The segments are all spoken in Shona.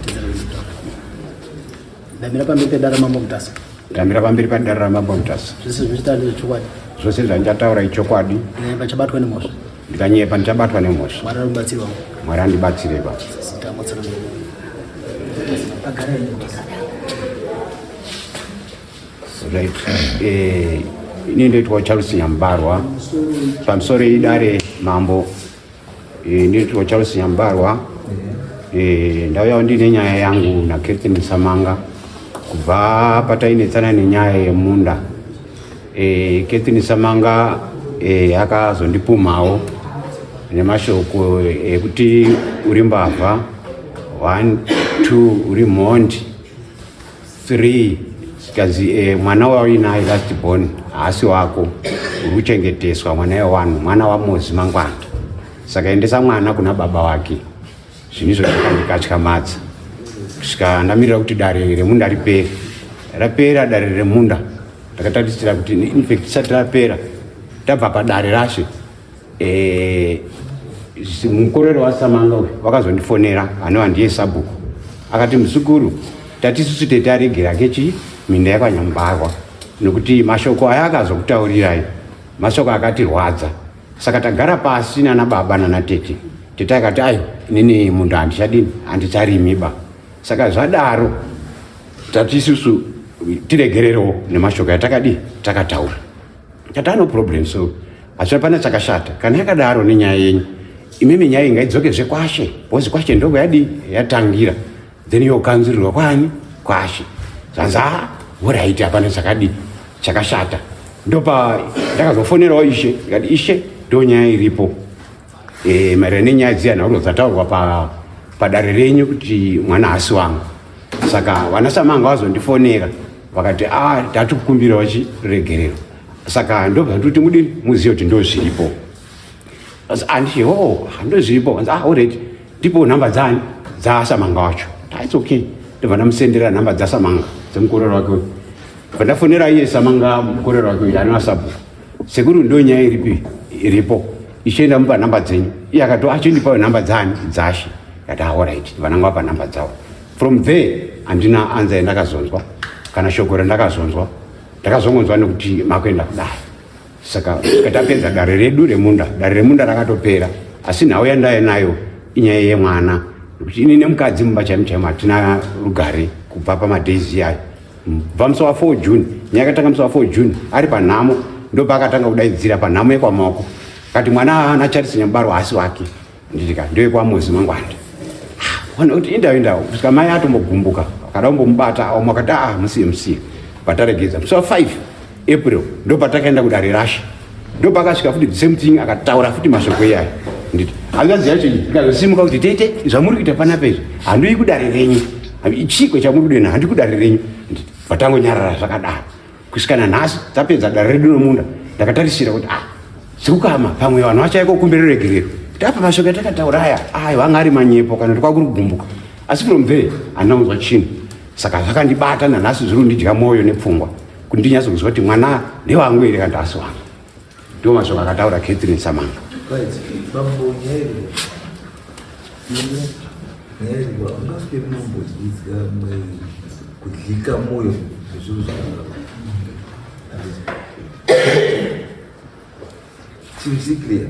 Motedzera Ndamira pamberi pedare raMambo Mutasa. Ndamira pamberi padare raMambo Mutasa. Zvese zvinochitaura ndezvechokwadi. Zvose zvandichataura ichokwadi. Ndinyepa ndichabatwa nemhosva. Ndikanyepa ndichabatwa nemhosva. Mwari andibatsire wangu. Mwari andibatsire baba. Zita motsanangura. Right. Eh, ini ndoitwa Charles Nyambarwa. Pamusoro idare mambo Eh, ndinoitwa Charles Nyambarwa. Eh, ndauyawo ndine nyaya yangu naCatherine Samanga kubva patainetsana nenyaya yemunda. Eh, Catherine Samanga eh, akazondipumhawo nemashoko ekuti uri mbavha, 1 2 uri mhondi 3 zvikanzi eh, mwana wauinaye last born haasi wako uri kuchengeteswa mwana wewanhu mwana wamozi mangwana saka endesa mwana kuna baba wake zvinhu izvo zvakandikatyamadza kusvika ndamirira kuti dare remunda ripere rapera dare remunda ndakatarisira kuti infact isati rapera tabva padare rashe Eh, mukororo wasamanga uyu wakazondifonera anova ndiye sabhuku akati muzukuru tati isusu tete aregera kechi minda yakwanyambarwa nokuti mashoko aya akazokutaurirai mashoko akatirwadza saka tagara pasi nana baba nana tete tete akati ayo inini munhu handichadini handicharimiba saka zvadaro tati isusu tiregererewo nemashoko yatakadii takataura Tata no problem so hapana chakashata kana yakadaro nenyaya yenyu imimi nyaya iyi ngaidzokezve kwashe because kwashe ndoko yadii yatangira then yokanzurirwa kwani kwashe zvanzi a horaiti hapana chakadii chakashata ndopa ndakazofonerawo ishe ndikati ishe ndo nyaya iripo e, maererano nenyaya dziya nhauro dzataurwa pa padare renyu kuti mwana haasi wangu saka vana samanga vazondifonera vakati a ah, tatukukumbirawo chiregerero saka ndobva ndikuti mudini muzive kuti ndozviripo anditi ho oh, ndozviripo anzi ah already ndipo nhamba dzani dzasamanga wacho ah, its okay ndobva ndamusendera nhamba dzasamanga dzemukorero wake uyu bva ndafonera iye samanga mukorero wake uyu anova sabhuku sekuru ndo nyaya iripi iripo ishe ndamupa nhamba dzenyu iye akati achindipawo nhamba dzani dzashe ndati aorit ah, vananga vapa nhamba dzavo from there handina anza yandakazonzwa kana shoko randakazonzwa ndakazongonzwa nekuti makuenda kudare saka tapedza dare redu remunda dare remunda rakatopera asi nhau yandaya nayo inyaya yemwana nekuti ini nemukadzi mumba chaimo chaimo hatina rugare kubva pamadays iyayo Kubva musi wa 4 June, nyaya yakatanga musi wa 4 June ari panhamo ndopaakatanga kudaidzira panhamo yekwamaoko akati mwana haana Charles Nyambarwa haasi wake nditika ndoyekwaMozi Mangwanda ona kuti indawo indawo kusvika mai atombogumbuka akada kumbomubata omwe akati aa musiye musiye pataregedza musi wa 5 April ndopatakaenda kudare rashe ndopakasvika futi the same thing akataura futi mashoko iyayo nditi hanzvadzi yacho iyi ikazosimuka kuti tete zvamuri kuita panapa izvi handii kudare renyu chiko chamuri kudena handi kudare renyu nditi vatangonyarara zvakadaro kusvika nanhasi tapedza dare redu nomunda ndakatarisira kuti ah sekukama pamwe vanhu vachaiko kumbira regerero kuti apa mashoko atakataura aya ayo anga ari manyepo kana kuti kwakuri kugumbuka asi from there handina kunzwa chinhu saka zvakandibata nanhasi zviri kundidya mwoyo nepfungwa kuti ndinyatso kuziva kuti mwana ndewangu here kana asi wangu ndiwo mashoko akataura Catherine Samanga kudyika moyo nezvinhu zvakadaro chinhu chiri clear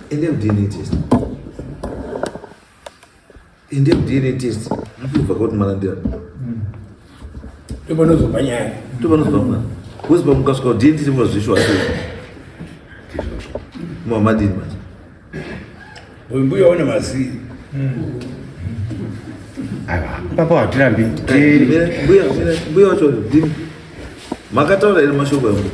ende kuDNA test Ende DNA test ndobva kuti mwana ndiani. Ndopanozobva nyaya. Ndopanozobva mwana. Because pamukasvika ku DNA test munozvishwa asi. Mwa madini manje. Uyu mbuya une mazii. Aiwa, papa hatirambi. Mbuya mbuya wacho ndini. Makataura here mashoko yangu?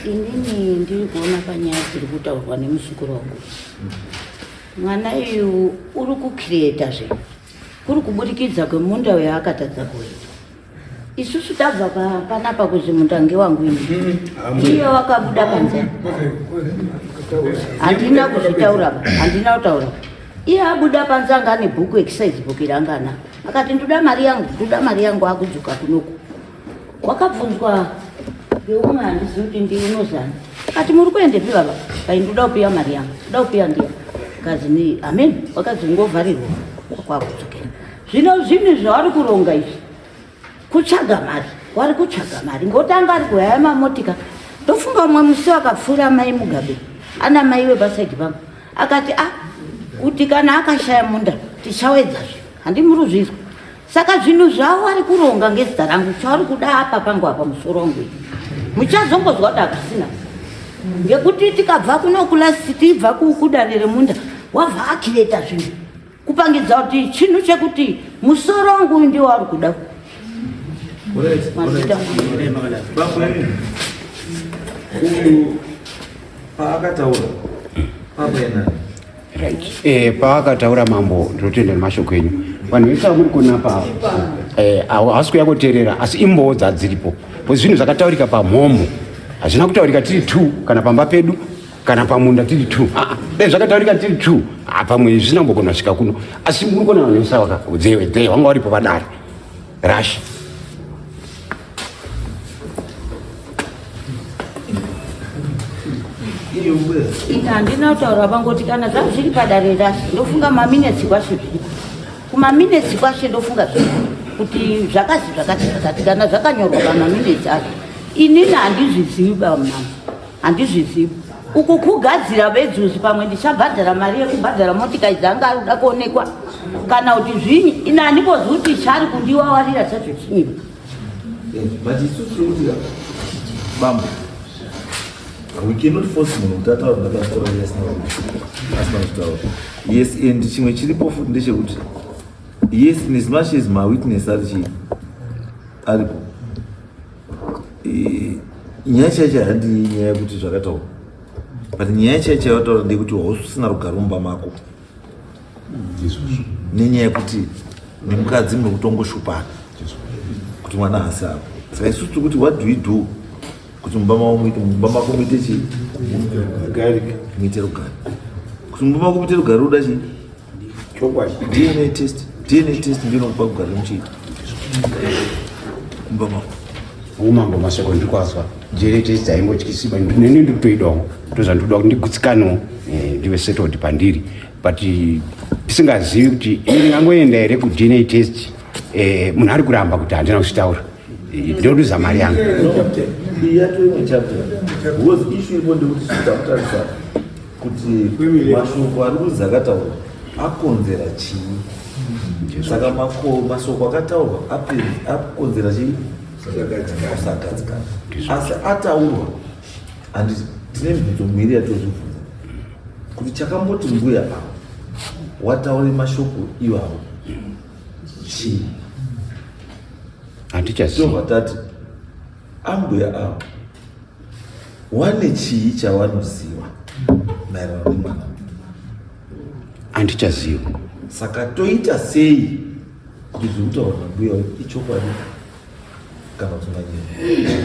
Inini ndiri kuona panyaya dziri kutaurwa nemuzukuru wangu. Mwana uyu uri kucreata zvinhu kuri kuburikidza kwemunda uyo akatadza kuita. Isusu tabva panapa kuzi munda ngewangu ini. Iye wakabuda panze. Handina kuzvitaura, handina kutaura. Iye abuda panze anga ane bhuku exercise book iri anga anaro. Akati ndoda mari yangu, ndoda mari yangu akudzoka kunoku. Wakabvunzwa ngeumwe handizivi kuti ndiunozani. Akati muri kuendepi baba? Kai ndoda kupiwa mari yangu, ndoda kupiwa ndiya. Kazi ni amen, wakazi ungovharirwa kwakudzokera. Zvino zvinhu zvavari kuronga izvi kutsvaga mari, wari kutsvaga mari ngoti anga ari kuhaya mamotika. Ndofunga umwe musi wakapfuura mai Mugabe ana mai wepasaidi pangu akati a ah, kuti kana akashaya munda tichawedzazve, handimuruzvizwa. Saka zvinhu zvavo vari kuronga ngezita rangu chavari kuda apa pangu apa musoro wangu muchazongozwa kuti hakusina ngekuti tikabva kuno kulasi tibva kudare remunda wabva akireta zvinhu kupangidza kuti chinhu chekuti musoro wangu uyu ndiwo ari kuda. Uyu paakataura papaina Right. Eh, paakataura mambo ndinotenda nemashoko enyu. Vanhu vese vamuri kuona pa eh, havasi kuya kuteerera asi imbowo dzadziripo. Because zvinhu zvakataurika pamhomho hazvina kutaurika tiri two kana pamba pedu kana pamunda tiri two. Ah, ah dai zvakataurika tiri two ah, pamwe zvisina kumbogona kusvika kuno. Asi muri kuona vanhu vese vaka dzewe dzewe vanga varipo padare rashe. Ini handina kutaura pangoti kana zvangu zviri padare rashe ndofunga maminetsi kwashe zviriko kumaminetsi kwashe ndofunga zviriko kuti zvakazi zvakati zvakati kana zvakanyorwa pamaminetsi acho inini handizvizivi bamama handizvizivi uku kugadzira bedzuzi pamwe ndichabhadhara mari yekubhadhara motika idzi anga ari kuda kuonekwa kana kuti zvinyi ini handimbozivi kuti chari kundiwawarira chacho chinyi eh, but isu tiri kuti bambo we cannot force munhu kuti ataure ndakataura asina kutaura yes and chimwe chiripo futi ndechekuti yes in as much as mawitness ari chii aripo nyaya chaicho handi nyaya yekuti zvakataurwa but nyaya chaicho yavataura ndeyekuti hausisina rugare mumba mako nenyaya yekuti nemukadzi muri kutongoshupana kuti mwana haasi ako saka isusu tiri kuti what do we do kuti mumba mavo muite mumba mako muite chii muite rugare kuti mumba mako muite rugare uda chii Chokwadi. DNA test, DNA test ndiyo inokupa kugara muchii kumba mako. Umambo mashoko ndiri kwazwa DNA test haingotyisiba neni ndiri kutoidawo ndozvandinoda kuti ndigutsikanewo eh, ndive settled pandiri but tisingazivi kuti ini ndingangoenda here kuDNA test eh, munhu ari kuramba kuti handina kuzvitaura eh, ndinoduza mari yangu Yatoimwe chapter. Because issue iripo ndekuti titakutarisa kuti mashoko ari kunzi akataurwa akonzera chii saka masoko akataurwa akonzera chii kusagadzikana asi ataurwa and tine mibvunzo miviri yatozvibvunza kuti chakamboti mbuya ava wataure mashoko iwawo chii handichaziva tati ambuya ava Wane chii chawanoziva maererano nemwana? Handichaziva. Saka toita sei kuti zviri kutaurwa nambuya ichokwadi kana kuti manyepo?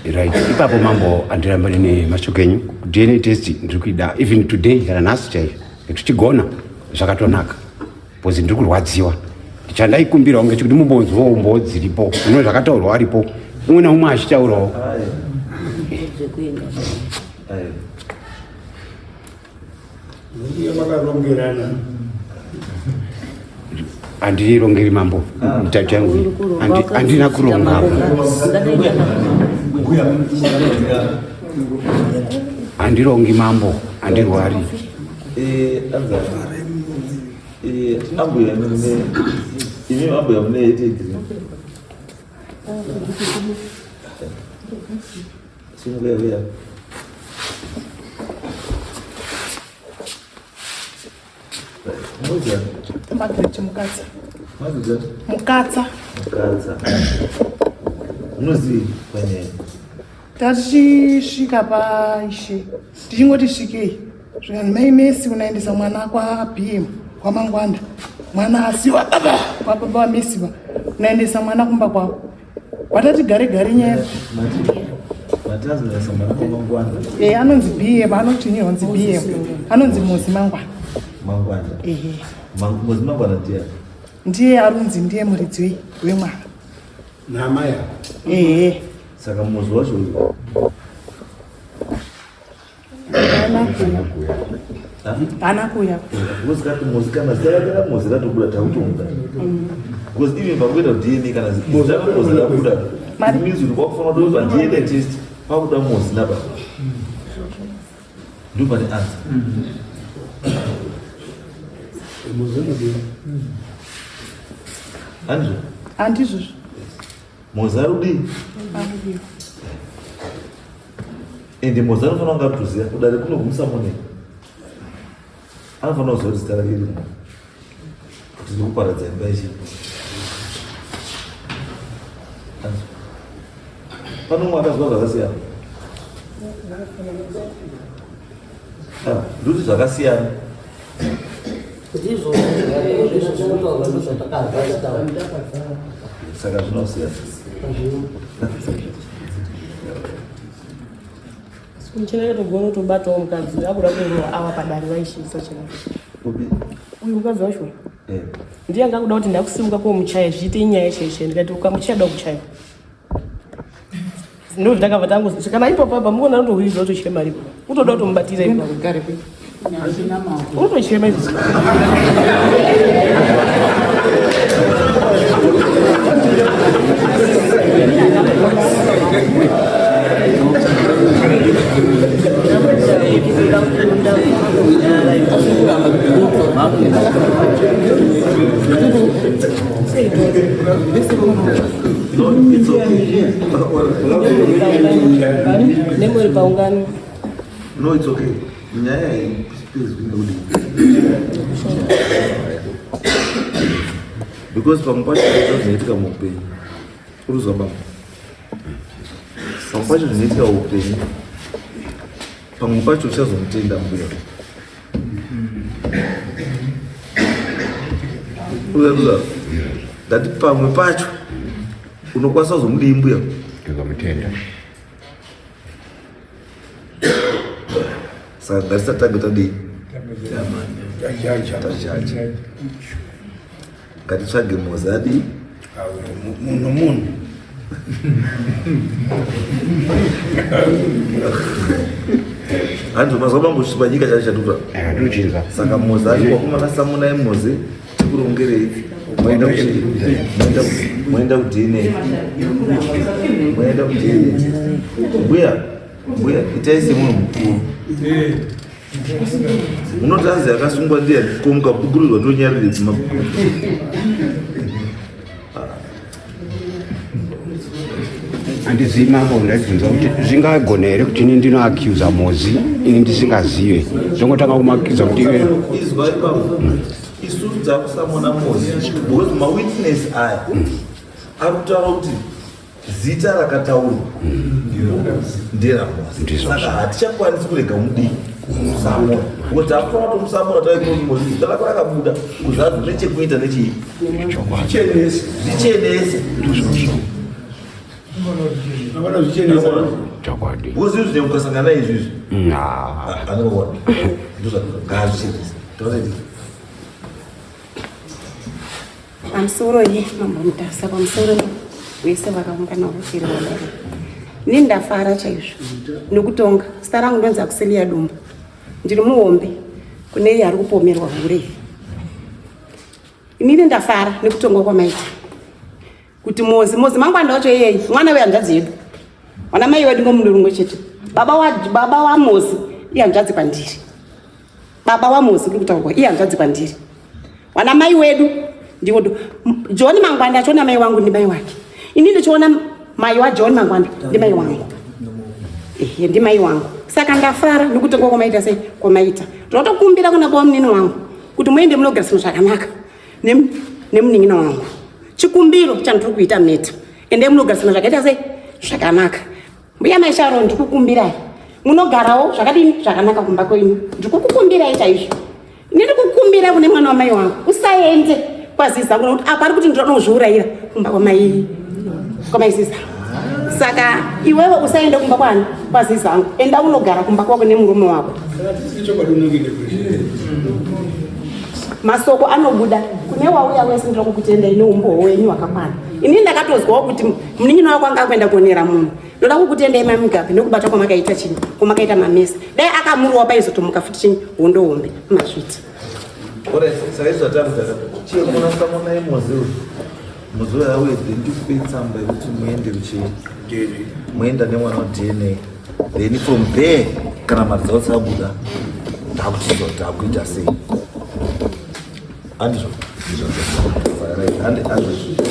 Right. Ipapo mambo handiramba ndine mashoko enyu. DNA test ndiri kuida even today kana nhasi chaiyo tichigona zvakatonaka. Because ndiri kurwadziwa chandaikumbirawo ngechekuti mumbonzwawo umbowo dziripo uno zvakataurwa aripo umwe naumwe achitaurawo handirongeri mambo mitacho yangu handina kuronga handirongi mambo handirwari eh, Eh, ambuya mune imi ambuya mune yete green. Simuka uya. Moja. Margaret Mukatsa. Margaret Mukatsa. Mukatsa. Unozivi panyaya? Tachisvika paishe tichingoti svikei zvikanzi mai Messi unaendesa mwana kwaBM kwaMangwanda mwana asiwa baba kwababa vaMessi va unaendesa mwana kumba kwavo watati gare gare nyaya e anonzi BM anotinyi onzi BM anonzi Mozi Mangwana Mangwana ehe Mozi Mangwana ndiye ndiye arunzi ndiye muridzi wemwana Naamai ehe saka muzi wacho uyu Haana kuuya. Haana kuuya. Because kati Mozi kana zita rake raMozi ratobuda takutomuda. Because even pakuenda DNA kana zita raMozi rabuda. It means kuti kwakufanira kutoitwa DNA test pakuda Mozi napa. Ndopane answer. Handizvo? Handizvozvo. Mozi ari kudii? Ende Mozi anofanira kunge atoziva kudare kunogumisa money. Anofanira kuziva kuti zita rake riri kuti ndiri kuparadza imba ichi. Pane umwe akazwa zvakasiyana. Ah, ndoti zvakasiyana. Ndizvo zvinotaurwa ndozvatakanzwa tichitaura. Saka zvinosiyana. Muchena togona kutobatawo mukadzi akuda kuroora awa padare vaishinisa chena. Uyu mukadzi wacho eh. ndiye anga kuda kuti ndakusimuka komuchaya zviite nyaya chaicho ndikati ukamuchaya da kuchaya. Ndozvo ndakabva tangu kana ipapo apa muona unotohwiridza utochema ripo. Utoda kutomubatira ipapo. Utochema izvo. No, it's okay. Nemuri paungano. No, it's okay. Nyaya haipedzwi nekuti because pamwe pacho zvinoitika muupenyu uruzwa baba pamwe pacho zvinoitika muupenyu pamwe pacho uchazomutenda mbuya uruzwa ndati pamwe pacho unokwanisa kuzomudii mbuya kuzomutenda saka ngatisatange tadii tajaja ngatitsvage mozi adii munhu munhu hanzi mazuva mangu chipanyika chacho chatuta ndochinza saka mozi ari kwakomana samunai mozi tikurongerei moenda kudna moenda kudna mbuya mbuya itai semunhu mukuru munoti anzi akasungwa ndiye ko mukabugurudzwa ndonyarire dzimabhuku Handizivi mambo, ndaibvunza kuti zvingagona here kuti ini ndinoacusa Mozi ini ndisingazive, zvongotanga kumacusa kuti iwe Izwa ipapo isu dzakusamona Mozi because mawitness aya ari kutaura kuti zita rakataurwa nderaMozi, Ndizvozvo. saka hatichakwanisi kurega mudii kumusamona because takufanira kutomusamona taikuti Mozi zita rako rakabuda kuzadzi nechekuita nechii Zvichenese. zvichenese Havana zvichenesa. Chokwadi. Because izvi ukasangana izvizvi Ah, anoona ndozvangazvichenese tauraiti. Pamusoro ye Mambo Mutasa, pamusoro vese vakaungana vosiri vadare. Ini ndafara chaizvo nekutonga. Zita rangu ndonzi Akuselia Dumbu. Ndiri muhombe kune iye ari kupomerwa hure. Inini ndafara nekutongwa kwamaita. Kuti Mozi, Mozi mangwana wacho iyeyi, mwana wehanzvadzi yedu. Wana mai wedu ngomudurungo chete. Baba wa baba wa Mozi ihanzvadzi kwandiri. Baba wa Mozi kuri kutaurwa ihanzvadzi kwandiri. Wana mai wedu ndiwo John Mangwanda achiona mai wangu ndi mai wake. Ini ndichiona mai wa John Mangwanda ndi mai wangu. Ehe, ndi mai wangu. Saka ndafara nekutongwa kwamaita sei kwamaita. Ndinotokumbira kuna baba munini wangu kuti muende munogarisana zvakanaka nemunin'ina wangu. Chikumbiro chandiri kuita meta. Ende munogarisana zvakaita sei zvakanaka. Mbuya mai Sharo ndikukumbirai. Munogarawo zvakadini zvakanaka kumba kwenyu. Ndikukukumbirai chaizvo. Ini ndikukumbira kune mwana wamai wangu. Usaende kwaziza nekuti apa ari kuti ndinozviurayira kumba kwamai kwamai Ziza. Saka iwewe usaende kumba kwani kwaziza angu. Enda unogara kumba kwako nemurume wako. Masoko anobuda kune wauya wese ndinoda kukutendai neumbowo wenyu wakakwana. Ini ndakatozwawo kuti munin'ina wako anga akuenda kuonera munhu. Ndoda kukutendai maMugabe nekubata kwamakaita chinyi, kwamakaita mamesa. Dai akamurowa paizotomuka futi chinyi hondo hombe mazviti. Saka izvo zvatakutaka chiyemona samonai mozi uyu mozi uyu auye then tikupe tsamba yekuti muende kuchi muenda nemwana waDNA then from there kana mari dzavo dzabuda takuchizo takuita sei andizvo ndizvo. Right, andizvo.